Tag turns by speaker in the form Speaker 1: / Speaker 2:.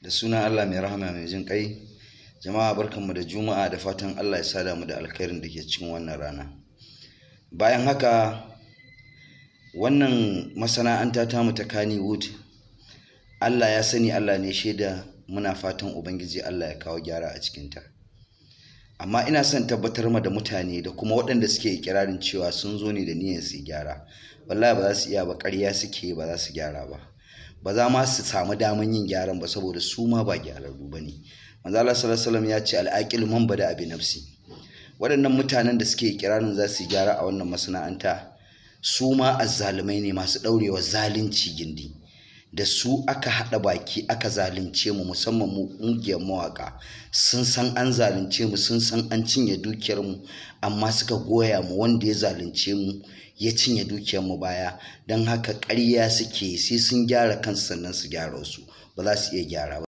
Speaker 1: Da sunan Allah mai rahama mai jin kai. Jama'a, barkanmu da Juma'a, da fatan Allah ya sada mu da alkhairin da ke cikin wannan rana. Bayan haka, wannan masana'anta tamu ta Kannywood, Allah ya sani, Allah ne shaida, muna fatan Ubangiji Allah ya kawo gyara a cikinta. Amma ina son tabbatar ma da mutane da kuma waɗanda suke ikirarin cewa sun zo ne da niyyar su gyara, wallahi ba za su iya ba, ƙarya suke, ba za su gyara ba, ba za ma su samu daman yin gyaran ba, saboda su ma ba gyararru ba ne. Manzo Allah sallallahu alaihi wasallam ya ce: "Al-aqil man bada bi nafsi." Waɗannan mutanen da suke ikirarin za su gyara a wannan masana'anta, su ma azzalumai ne masu ɗaurewa zalunci gindi. Da su aka haɗa baki aka zalunce mu, musamman mu ƙungiyar mawaƙa. Sun san an zalunce mu, sun san an cinye dukiyar mu, amma suka goya mu wanda ya zalunce mu, ya cinye dukiyar mu baya. Don haka ƙarya suke, sai sun gyara kansu sannan su gyara wasu. Ba za su iya gyara ba.